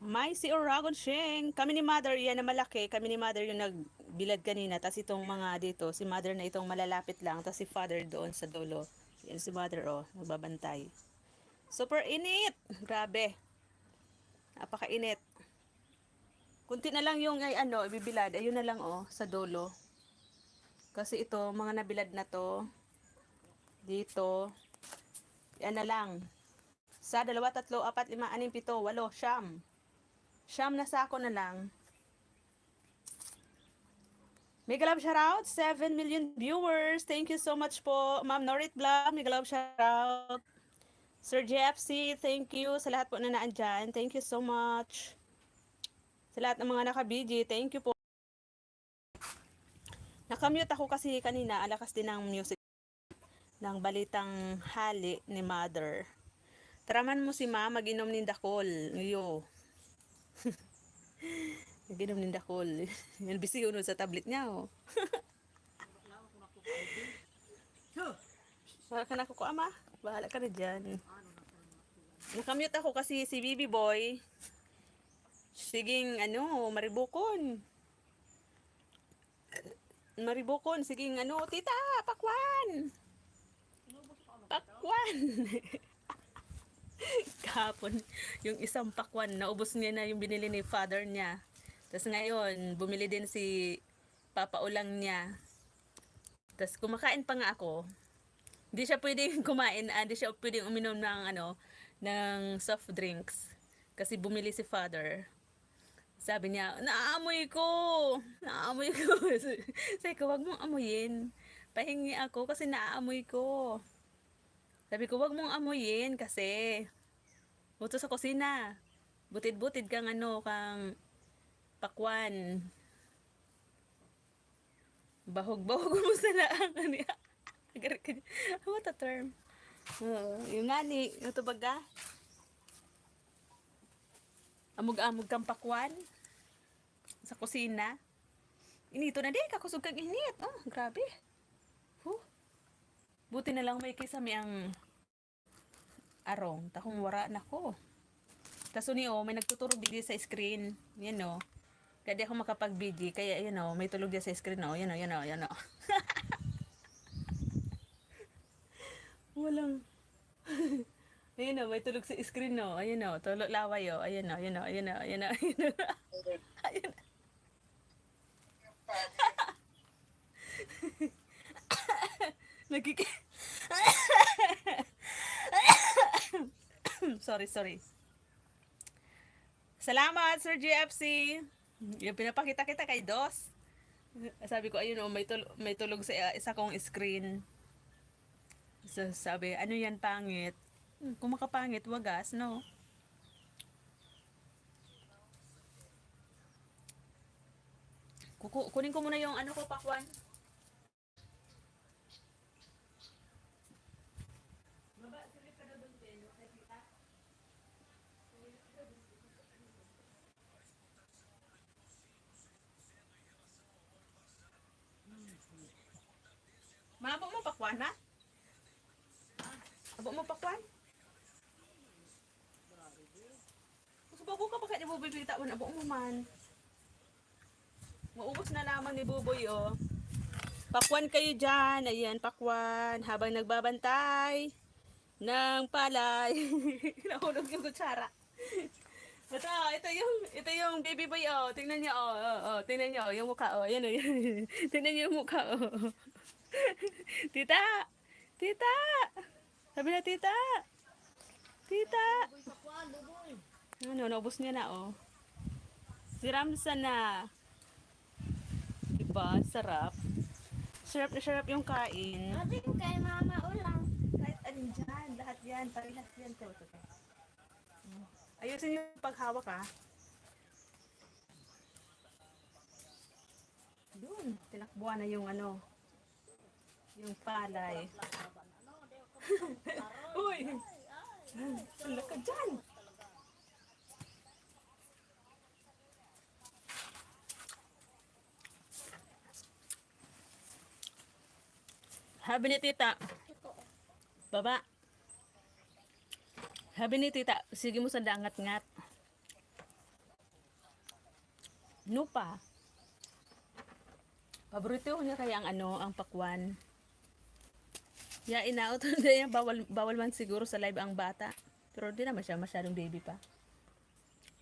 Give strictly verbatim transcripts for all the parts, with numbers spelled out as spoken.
May si Oragon Sheng. Kami ni Mother, yan na malaki. Kami ni Mother yung nagbilad kanina. Tas itong mga dito, si Mother na itong malalapit lang. Tas si Father doon sa dulo. Yan si Mother, oh, nagbabantay. Super init! Grabe. Napakainit. Kunti na lang yung ay ano, ibibilad. Ayun na lang, oh, sa dulo. Kasi ito, mga nabilad na to. Dito. Yan na lang. Sa dalawa, tatlo, apat, lima, anim, pito, walo, siyam. Siyam na sako na lang. Mega love shoutout, seven million viewers. Thank you so much po, Ma'am Norit Vlog. Mega love shoutout. Sir J F C, thank you sa lahat po na naandyan. Thank you so much. Sa lahat ng mga naka-B G, thank you po. Nakamute ako kasi kanina, alakas din ang music ng balitang hali ni Mother. Taraman mo si Ma, mag-inom nin dakol. Iyo. Mag-inom nin dakol. Yan, busy yun sa tablet niya, oh. Wala ka na kuko, ama. Bahala ka na dyan. Nakamute ako kasi si Bibi Boy, siging, ano, maribukon. Maribukon, siging, ano, "Tita, pakwan! Pakwan!" Kahapon, yung isang pakwan, naubos niya na yung binili ni father niya. Tas ngayon, bumili din si papa ulang niya. Tas kumakain pa nga ako. Hindi siya pwedeng kumain, ah, hindi siya pwedeng uminom ng, ano, ng soft drinks. Kasi bumili si father. Sabi niya, "Naaamoy ko! Naaamoy ko!" Sabi ko, "Wag mong amuyin. Pahingi ako kasi naaamoy ko." Sabi ko, "Wag mong amuyin kasi." Punta sa kusina. Butid-butid kang ano, kang pakwan. Bahog-bahog mo sa laang, ano ya? Agar ka dyan. What a term. Oo, yung ngani, yung tubaga. Amog-amog kang pakwan sa kusina. Inito na di, kakusog kang init. Oh, grabe. Huh. Buti na lang may kisame ang arong, takong wara na ko. Tas uni, oh, may nagtuturog digdi sa screen. Yan, oh. Kaya di ako makapag-B G. Kaya, yun, oh, may tulog diyan sa screen, oh. Yan, oh, yan, oh, yan, oh. Walang... Ayun, oh, may tulog sa screen, oh. Ayun, oh, tulog laway, oh. Ayun, oh, ayun, oh, ayun, oh, ayun, oh, ayun, oh. Ayun. Nagkiki-, sorry, sorry. Salamat, Sir G F C. Yung pinapakita kita kay Dos. Sabi ko, "Ayun, oh, may tul-, may tulog sa isa kong screen." So, sabi, "Ano yan, pangit?" Hmm, kung makapangit, wagas, no? Kuku-, kunin ko muna yung ano ko, pakwan. Mabo mo pakwan, ha? Abo mo pakwan? Mas bago ka pa kaya ni Buboy Pita, wala, abo mo man. Maubos na lamang ni Buboy, oh. Pakwan kayo dyan. Ayan, pakwan. Habang nagbabantay ng palay. Nahulog yung kutsara. Ito, ito yung, ito yung baby boy, oh. Tingnan niyo, oh, oh, oh. Tingnan niyo, oh, yung mukha, oh. Ayan, oh, yan. Tingnan niyo yung mukha, oh. Tita! Tita! Sabi na, "Tita! Tita!" Ano, naubos niya na, oh. Si Ramsa na. Diba? Sarap. Sarap na sarap yung kain. Sabi ko kay Mama Ulang. Kahit alin dyan, lahat yan, parehas yan. Ito, ito, ito. Ayusin yung paghawak, ah. Doon, tinakbuhan na yung ano, yung palay. Uy! Ang lakad dyan! Sabi ni Tita, baba. Sabi ni Tita, "Sige mo sa dangat-ngat." Nupa. Paborito niya kaya ang ano, ang pakwan. Ya, inaot na yan. Bawal, bawal man siguro sa live ang bata. Pero di naman siya masyadong baby pa.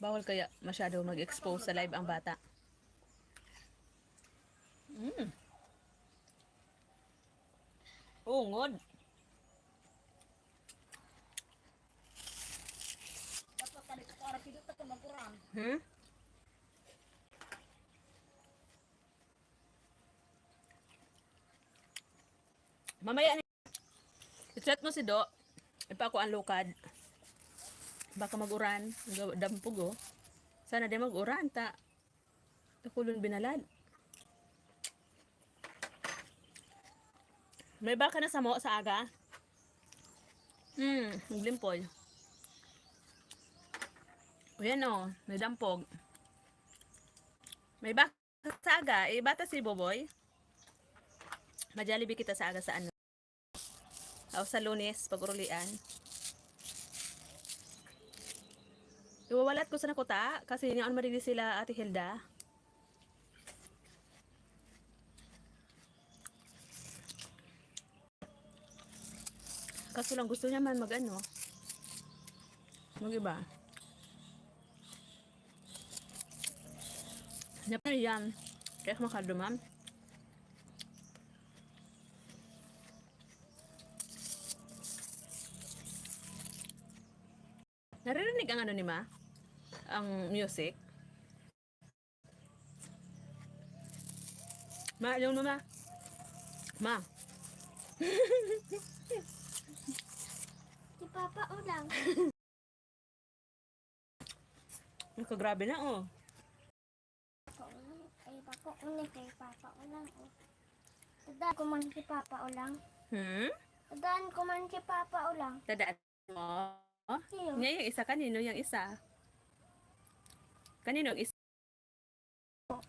Bawal kaya masyado mag-expose sa live ang bata. Mm. Ungod. Hmm? Mamaya ni, i-chat mo si Do. Ipa ako ang lukad. Baka mag-uran. Gaw-, dampog, oh. Sana di mag-uran, ta. Takulon binalad. May baka na samo sa aga. Hmm, naglimpol. O yan, oh, may dampog. May baka sa aga, eh, bata si Boboy. Ma-Jollibee kita sa aga sa ano. O, sa Lunes, pag-urulian. Iwawalat ko sa nakuta, kasi niyaon marigdi sila Ate Hilda. Kaso lang gusto niya man mag-ano, mag-iba. Yan. Kaya kumakado, ma'am. Naririnig ang ano ni Ma? Ang music? Ma, yung mo, Ma. Ma. Si Papa o lang. Nakagrabe na, oh. Ay, Papa o lang. Kay Papa o lang. Oh. Tadaan ko man si Papa o lang. Hmm? Tadaan ko man si Papa o lang. Tadaan mo? Iyo. Niya yung isa, kanino yung isa? Kanino ang isa?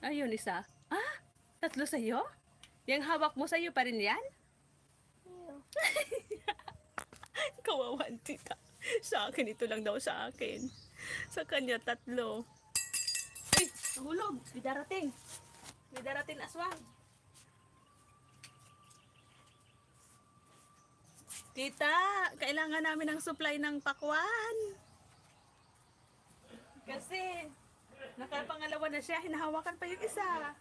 Ayun, isa. Ah? Tatlo sa'yo? Yung hawak mo sa'yo pa rin yan? Iyo. Kawawa ang tita. Sa akin, ito lang daw sa akin. Sa kanya, tatlo. Ay, nahulog. May darating. May darating aswang. Tita, kailangan namin ng supply ng pakwan. Kasi, nakapangalawa na siya, hinahawakan pa yung isa.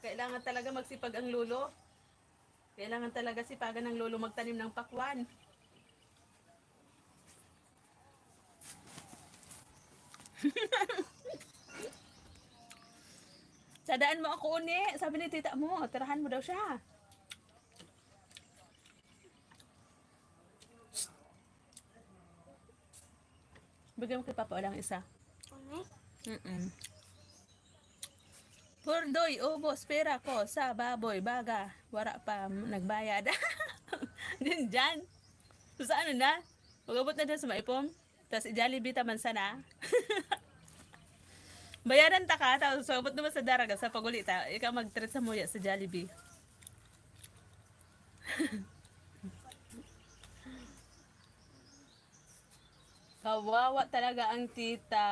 Kailangan talaga magsipag ang lolo. Kailangan talaga sipagan ng lolo magtanim ng pakwan. Sadaan mo ako uni, sabi ni tita mo, tirahan mo daw siya. Bigyan mo kay Papa lang isa. Ano? Mm-mm. Purdoy, ubos, pera ko sa baboy, baga, wara pa nagbayad. Din dyan. Sa ano na? Mag-abot na dyan sa maipom. Tapos i-Jollibee taman sana. Bayaran ta ka, tapos abot naman sa daraga, sa paguli ta, ikaw mag-treat sa muya sa Jollibee. Kawawa talaga ang tita.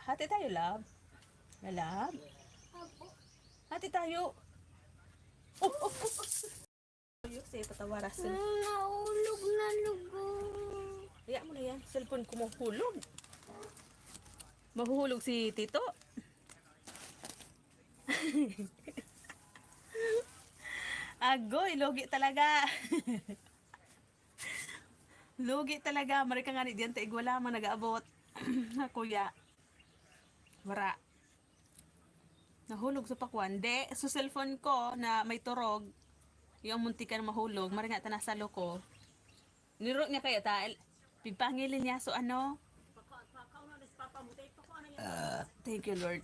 Hati tayo, love. Na, love? Hati tayo. Oh, oh, oh, oh. Ayos eh, patawarasin. Naulog na lugong. Kaya mo na yan. Cellphone ko mahulog. Mahuhulog si tito. Agoy, lugi talaga. Lugi talaga. Mari ka nga ni diyan, taig wala mang nag-aabot. Kuya. Wara. Nahulog sa pakwan. De, sa cellphone ko na may turog. Yung muntikan mahulog. Mari nga ta nasa loko. Niro niya kaya ta, el-, pigpangilin niya. So ano? Ah, thank you, Lord.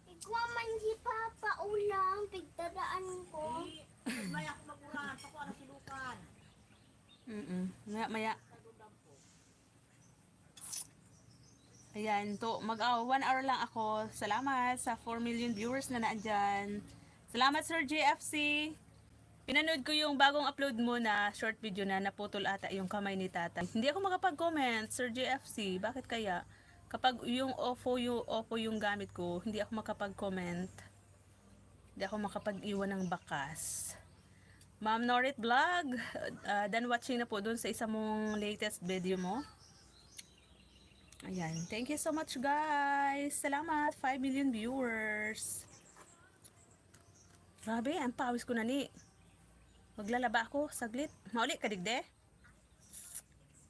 Igwa man si Papa ulang, pigtadaan ko. Maya ako mag-uran, pako ang silukan. Mm-mm. Maya, maya. Ayan, to, mag, ah, one hour lang ako. Salamat sa four million viewers na naandyan. Salamat, Sir J F C. Pinanood ko yung bagong upload mo na short video na naputol ata yung kamay ni tatay. Hindi ako makapag-comment, Sir J F C. Bakit kaya? Kapag yung Oppo yung, Oppo yung gamit ko, hindi ako makapag-comment. Hindi ako makapag-iwan ng bakas. Ma'am Norit Vlog, ah, done watching na po dun sa isa mong latest video mo. Ayan. Thank you so much, guys. Salamat. Five million viewers. Grabe, ang pawis ko na ni. Maglalaba ako, saglit. Mauli ka, digde?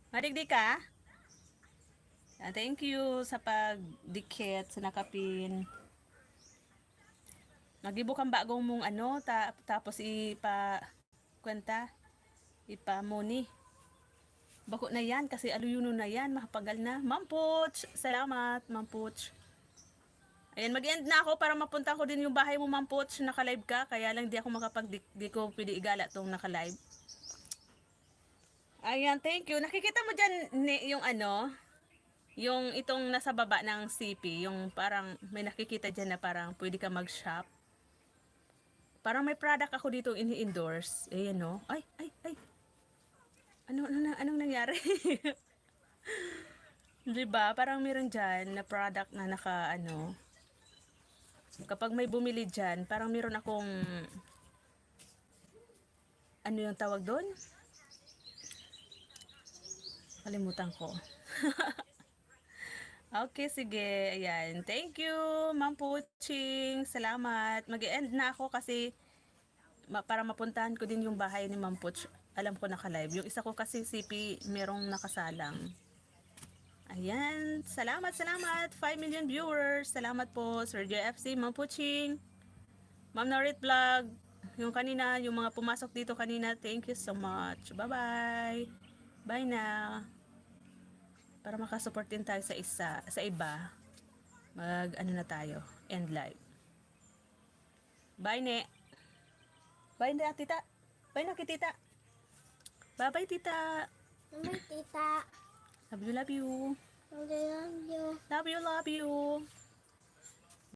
Madigdi ka? Ah, thank you sa pagdikit sa nakapin. Magibo kang bagong mong ano, ta- tapos ipa... kwenta, ipa-money. Bako na yan, kasi aluyuno na yan, mahapagal na. Mampuch! Salamat, Mampuch. Ayan, mag-end na ako para mapunta ko din yung bahay mo, Mampuch. Naka-live ka, kaya lang di ako makapag... Di, di ko pwede igala tong naka-live. Ayan, thank you. Nakikita mo dyan, ni, yung ano, yung itong nasa baba ng C P, yung parang may nakikita dyan na parang pwede ka mag-shop. Parang may product ako dito ini-endorse. Ayan, no? Ay, ay, ay. Ano, ano na, anong nangyari? Di ba? Parang meron dyan na product na naka, ano, kapag may bumili dyan, parang meron akong, ano yung tawag doon? Kalimutan ko. Okay, sige. Ayan. Thank you, Ma'am Puching. Salamat. Mag-e-end na ako kasi ma- para mapuntahan ko din yung bahay ni Ma'am Puch. Alam ko naka-live. Yung isa ko kasi C P, merong nakasalang. Ayan. Salamat, salamat. Five million viewers. Salamat po, Sir J F C, Ma'am Puching, Ma'am Norit Vlog. Yung kanina, yung mga pumasok dito kanina, thank you so much. Bye-bye. Bye na. Para makasupport din tayo sa isa, sa iba. Mag, ano na tayo, end live. Bye, ne. Bye na, tita. Bye na, ki tita. Bye-bye, tita. Bye, tita. Love you, love you. Love you. Love you, love you.